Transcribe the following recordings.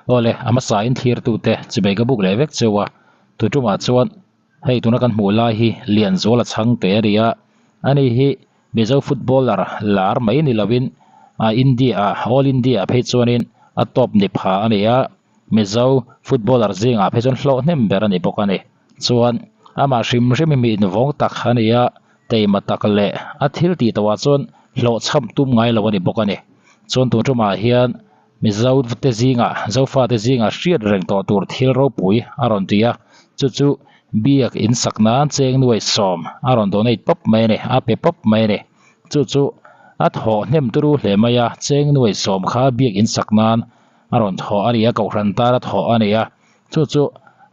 Awle, a hmasa in thlir tute chibei ka buk leh vek cheu a, tu tumah chuan hei tuna kan hmuh lai hi Lianzuala chhangte a ni a, ani hi Mizo footballer lar mai ni lovin India ah All India ah phei chuanin a top ni pha a ni a, Mizo footballer zingah phei chuan hlawh hnem ber a ni bawk a ni. Chuan amah hrim hrim hi mi invawng tak a ni a, teima tak leh a thil tih tawhah chuan hlawhchham tum ngai lo a ni bawk a ni. Chuan tun tumah hian Mizo te zingah Zofa te zingah hriat reng tawh tur thil ropui a rawn ti a, chu chu biak in sak nan cheng nuai sawm a rawn donate pawp mai a ni, a pe pawp mai a ni. Chu chu a thawh hnem turu hle mai a, cheng nuai sawm kha biak in sak nan a rawn thawh a ni a, kohhran tan a thawh a ni a, chu chu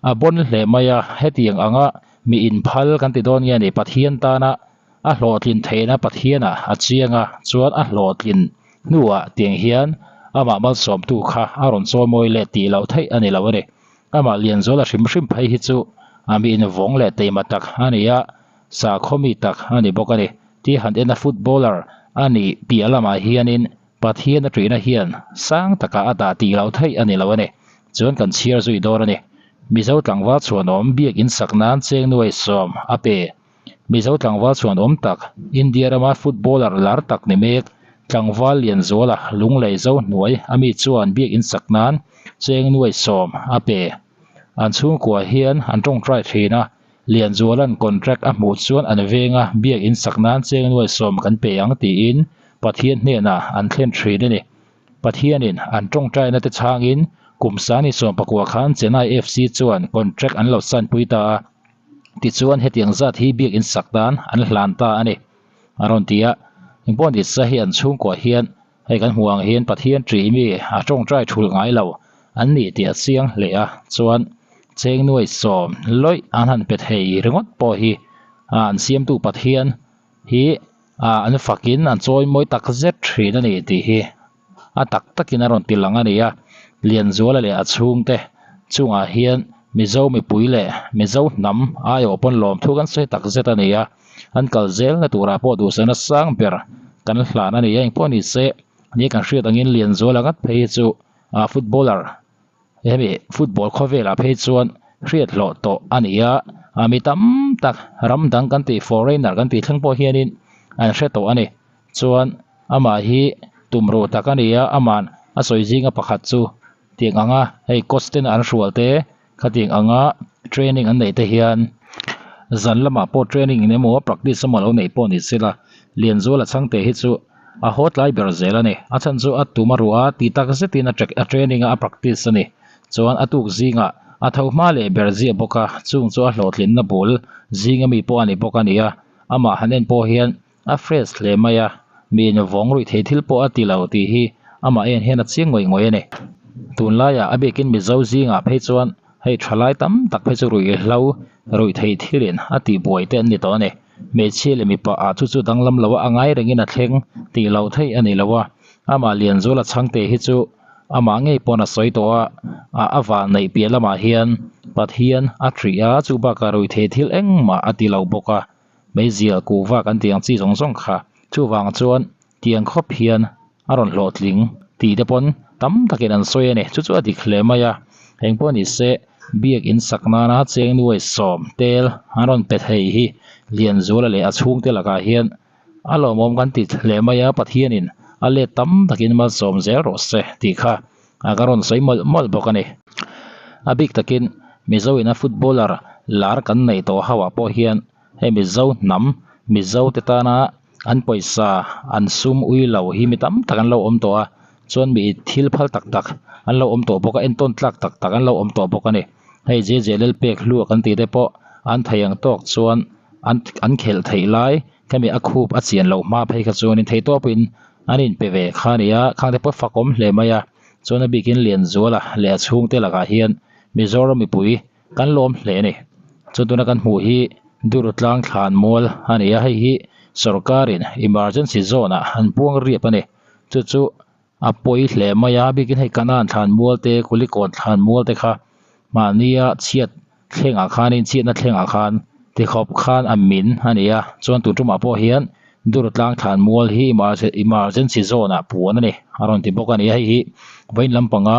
a bawn hle mai a, hetiang anga mi inphal kan ti dawn nge ni, Pathian tana a hlawhtlin theihna Pathianah a chiang a, chuan a hlawhtlin hnuah tiang hian amah malsawmtu kha a rawn chawimawi leh tih loh theih a ni lo a ni. Amah Lianzuala hrim hrim phei hi chu a mi invawng leh teima tak a ni a, sakhaw mi tak a ni bawk a ni. Ti han en a footballer a nih piah lamah hianin Pathian a ṭihna hian sang takah a dah tih loh theih a ni lo a ni. Chuan kan chhiar zui dawn a ni. Mizo tlangval chhuanawm biak in sak nan cheng nuai sawm a pe. Mizo tlangval chhuan awm tak, India rama footballer lar tak ni mek, tlangval Lianzuala Lunglei zo hnuai a mi chuan biak in sak nan cheng nuai sawm a pe. An chhungkua hian an tawngtai thin a, Lianzuala'n contract a hmuh chuan an venga biak in sak nan cheng nuai sawm kan pe ang tiin Pathian hnenah an thlen thin a ni. Pathianin an tawngtaina te chhangin kum sani sawm pakua khan Chennai FC chuan contract an lo sign pui ta a. Tichuan hetiang zat hi biakinn sak dan an hlan ta a ni, a rawn ti a. Engpawh ni sa hi an chhungkuah hian hei kan hmuh ang hian Pathian ṭih mi a ṭawngṭai ṭhulh ngai lo an ni tih a chiang hle a. Chuan cheng nuai sawm lawih an han pe thei ringawt pawh hi an siamtu Pathian hi an fakin an chawi mawi tak zet ṭhin a ni tih hi a tak takin a rawn ti lang a ni a, Lianzuala leh a chhungte chungah hian Mizo mipui leh Mizo hnam aiawh pawn lawmthu kan sawi tak zet a ni a, an kal zelna turah pawh duhsakna sang ber kan hlan a ni a, engpawh ni se ni kan hriat angin Lianzuala ngat phei hi chu ah footballer hemi football khawvelah phei chuan hriat hlawh tawh a ni a, ah mi tam tak ram dang kan tih foreigner kan tih thleng pawh hianin an hre tawh a ni chuan. Amah hi tumruh tak a ni a, ama'n a sawi zinga pakhat chu tiang anga hei coach ten an hrual te khatiang anga training an neih te hian zan lamah pawh training eng emaw practice emaw lo neih pawh ni se la Lianzuala chhangte hi chu a haw tlai ber zel a ni. A chhan chu a tum a ruh a ti tak zetin a a training a a practice a ni. Chuan a tuk zingah a tho hma leh ber ziah bawk a, chung chu a hlawhtlinna bul zinga mi pawh a ni bawk a ni a, amah han en pawh hian A fresh hle mai a, mi in vawng ruih thei thil pawh a ti lo tih hi amah en hian a chiang ngawih ngawih a ni. Tunlaiah a biakin Mizo zingah phei chuan hei thalai tam tak phei chu ruih hlo ruih theih thilin a tih buai te an ni tawh a ni. Hmeichhia leh mipa ah chu chu danglam lo a a ngai rengin a thleng tih loh theih a ni lo a, amah Lianzuala chhangte hi chu amah ngei pawn a sawi tawh a, a a van neih piah lamah hian Pathian a ṭih a, chu bakah ruih theih thil engmah a ti lo bawk a. Meizial kuhva kan tih ang chi zawng zawng kha chuvang chuan tiang khawp hian a rawn hlawhtling tih te pawn tam takin an sawi a ni. Chu chu a dik hle mai a, eng pawh ni se biak in sak nana cheng nuai sawm tel an rawn pe thei hi Lianzuala leh a chhungte lakah hian a lawmawm kan ti hle mai a, Pathianin a let tam takin malsawm zel rawh se tih kha ka rawn sawi mawlh mawlh bawk a ni. A bik takin Mizo ina footballer lar kan neih tawh ho ah pawh hian hei Mizo hnam Mizo te tana an pawisa an sum ui lo hi mi tam tak an lo awm tawh a chuan mi thil phal tak tak an lo awm tawh bawk a entawn tlak tak tak an lo awm tawh bawk a ni. Hei JJ Lalpek hlua kan tih te pawh an theih ang tawk chuan an an khelh theih lai khami a khup a chian loh hma phei kha chuanin theihtawpin an inpe ve kha a ni a khang te pawh fak awm hle mai a chuan a bikin Lianzuala leh a chhungte lakah hian Mizoram mipui kan lawm hle a ni. Chuan tuna kan hmuh hi Durtlang thlan mual a ni a hei hi sorkarin emergency zone ah an puang riap a ni chu chu a pawi hle mai a bikin hei Kanan thlan mual te Kulikawn thlan mual te kha mahnia chhiat thlengah khanin chhiatna thlengah khan tikhawp khan a min a ni a chuan tun tumah pawh hian Durtlang thlan mual hi emergency zone ah puan a ni a rawn ti bawk a ni a hei hi vawiin lampanga.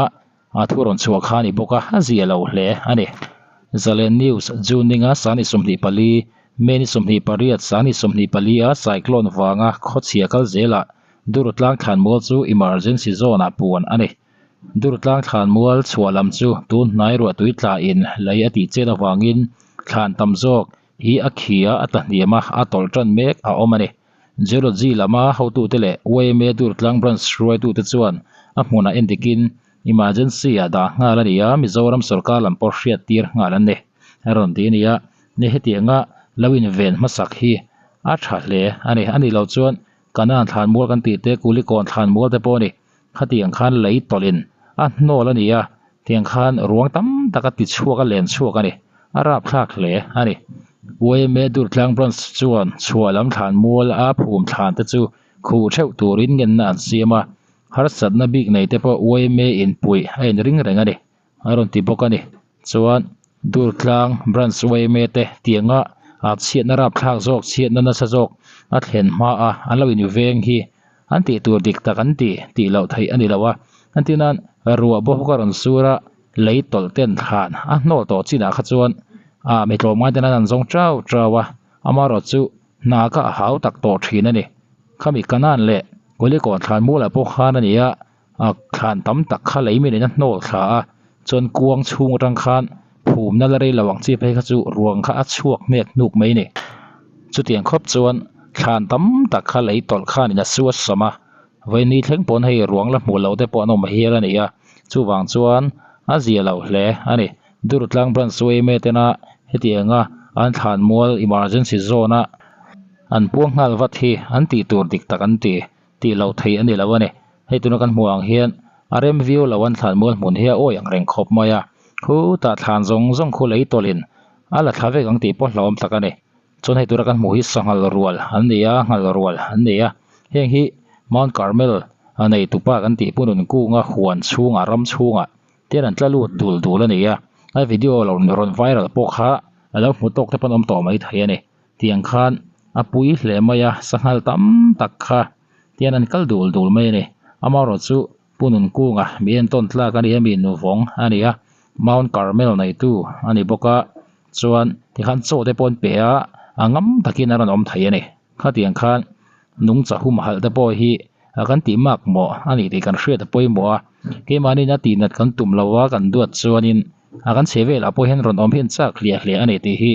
a thu rawn chhuah kha a ni bawk a, a zia lo hle a ni. Zalen News, June ninga sani 24, May ni 28 sani 24 a cyclone vanga khawchhia kal zelah Durtlang thlanmual chu emergency zone ah puan a ni. Durtlang thlanmual chhuah lam chu tun hnai ruahtui tla in lei a tih chet avangin thlan tam zawk hi a khi a, a tla hniam a, a tawlh tan mek a awm a ni. Geology lama hotute leh yma Durtlang Branch hruaitute chuan a hmunah endikin emergency ah dah nghal a ni a, Mizoram sorkar lam pawh hriat tir nghal an ni. A rawn ti a ni a, ni hetianga lo inven hmasak hi a tha hle a ni. A nih loh chuan Kanan thlanmual kan tih te, Kulikawn thlanmual te pawh a ni. Khatiang khan lei tawlhin a hnawl a ni a, tiang khan ruang tam tak a ti chhuak a len chhuak a ni. A rapthlak hle a ni. Yma Durtlang Branch chuan chhuah lam thlanmual a phum thlan te chu khuh theuh turin ngenna an siam a, harsatna bik nei te pawh yma inpuih a inring reng a ni. A rawn ti bawk a ni. Chuan Durtlang Branch yma te tianga ah chhiatna rapthlak zawk chhiatna nasa zawk a thlen hma a an lo inveng hi an tih tur dik tak an ti tih loh theih a ni lo a. Entir nan ruah bawk a rawn sur a lei tawlh ten thlan a hnawl tawh chinah kha chuan ah mi tlawmngai ten an han zawng chau chau a amaherawhchu chu hna kha a hau tak tawh thin a ni. Khami kanan leh Kulikawn thlan mualah pawh khan a ni a. A thlan tam tak kha lei min in a hnawl thla a, chuan kuang chhung atang khan phumna la rei lo ang chi phei kha chu ruang kha a chhuak hmek hnuk mai a ni. Chutiang khawp chuan thlan tam tak kha lei tawlh khanin a su a sawm a, vawiin thleng pawn hei ruang la hmuh loh te pawh an awm hial a ni a, chuvang chuan a zia lo hle a ni. Durtlang Branch yma tena hetianga an thlan mual emergency zone a an puang nghal vat hi an tih tur dik tak an ti. Tih loh theih a ni lo a ni. Hei tuna kan hmuh ang hian a rem viau lo an thlan mual hmun hi a awi ang reng khawp mai a. Khutah thlan zawng zawng khu lei tawlhin a la thla vek ang tih pawh hlauhawm tak a ni. Chuan hei tura kan hmuh hi sanghal rual an ni a, nghal rual an ni a. Heng hi Mount Carmel a nei tupa kan tih Pu Nunkunga huan chhungah ram chhungah tian an tla lut dul dul a ni a. A video lo rawn viral pawh kha a lo hmu tawk te pawn awm tawh mai thei a ni. Tiang khan a pui hle mai a, sanghal tam tak kha tian an kal dul dul mai a ni. Amaherawh chu Pu Nunkunga mi entawn tlak a ni a, mi nuvawng a ni a, Mount Carmel neitu a ni bawk a, chuan tikhan chaw te pawh an pe a, a ngam takin a rawn awm thei a ni. Khatiang khan nungcha humhalh te pawh hi kan tih mak mawh a ni tih kan hriat a pawimawh a, keimahniin a tihnat kan tum lo a, kan duat chuanin a kan chhe velah pawh hian rawn awm hi an chak hliah hliah a ni tih hi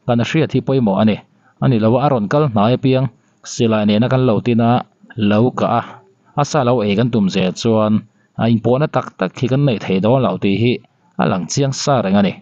Kan hriat hi pawimawh a ni. A ni lo a, a rawn kal hnai apiang silai nena kan lo tin a, lo kah a, a sa lo ei kan tum zel chuan a inpawhna tak tak hi kan neih thei dawn loh tih hi a lang chiang sa reng a ni.